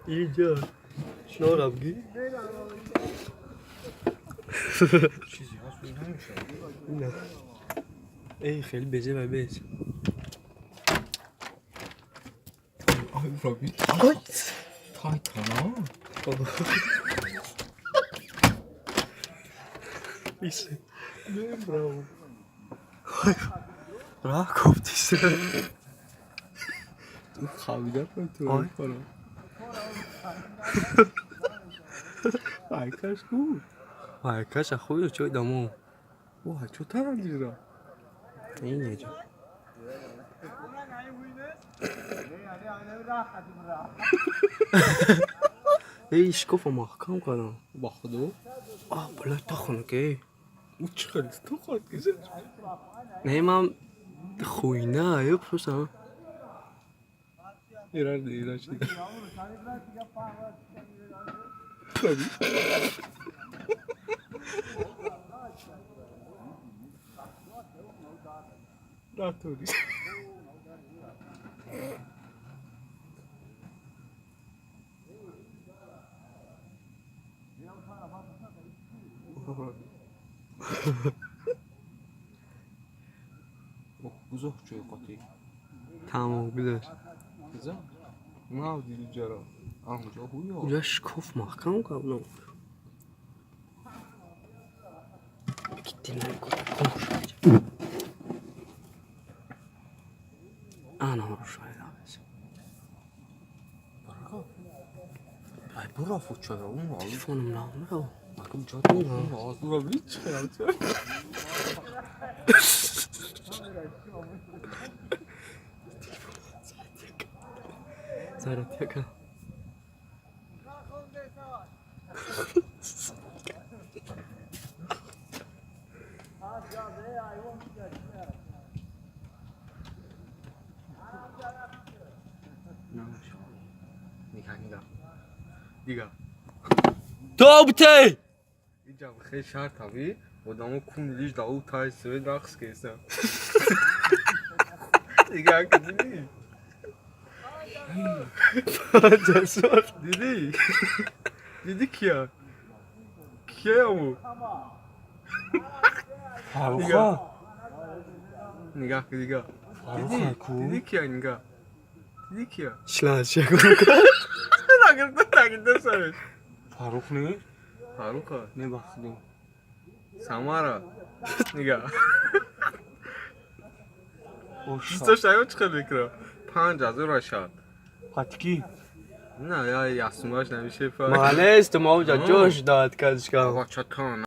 اینجا شنو بگی؟ چیزی هست نمیشه. نه ای خیلی بزه و بز. آی رابی تایتانا. Είσαι. Ναι, μπράβο. Რა კოფტის. تو خوابیدن تو آی. کنم. آی کاش کو. وای کاش خوی چوی دمو. وای چطور دیرا. این یه ای شکوف محکم کردم. با خدا. آه بلا تا خونه که. او چقدر تو خود کسی. نه من خوینه یه پروسم. ایران ایران چی؟ راتوری. گذاشت چوی قاطی. تمام گذاشت. گذاشت. ما دیدی جرا. آنجا هویا. اونجا شکوف محکم کردم. Gittiler konuşmayacağım. Ana hoş geldiniz. ای برو فوچه اون Telefonum ne oldu? مگم جا اون آز رو بیچ Zarat yaka. نگاه نگاه نگاه. توبته. اینجا خیلی شرط هاوی آدمو کون لیش داو تای سوی رقص کیسن نگاه که دیدی. Cesur. دیدی دیدی کیا کیا امو. Faruka. نگاه که نگاه. دیدی دیدی کیا نگاه دیدی کیا. Şilan şey. نگرفته نگرفته سرش. Faruk ne? فاروقه. Ne bahsediyorsun? سامارا نگاه. O دوست داشت چقدر بکرا 5000 شد. Hatki. نه یا یاسماش نمیشه. Maalesef tu mavca coş dağıt kaçka. آقا چطور.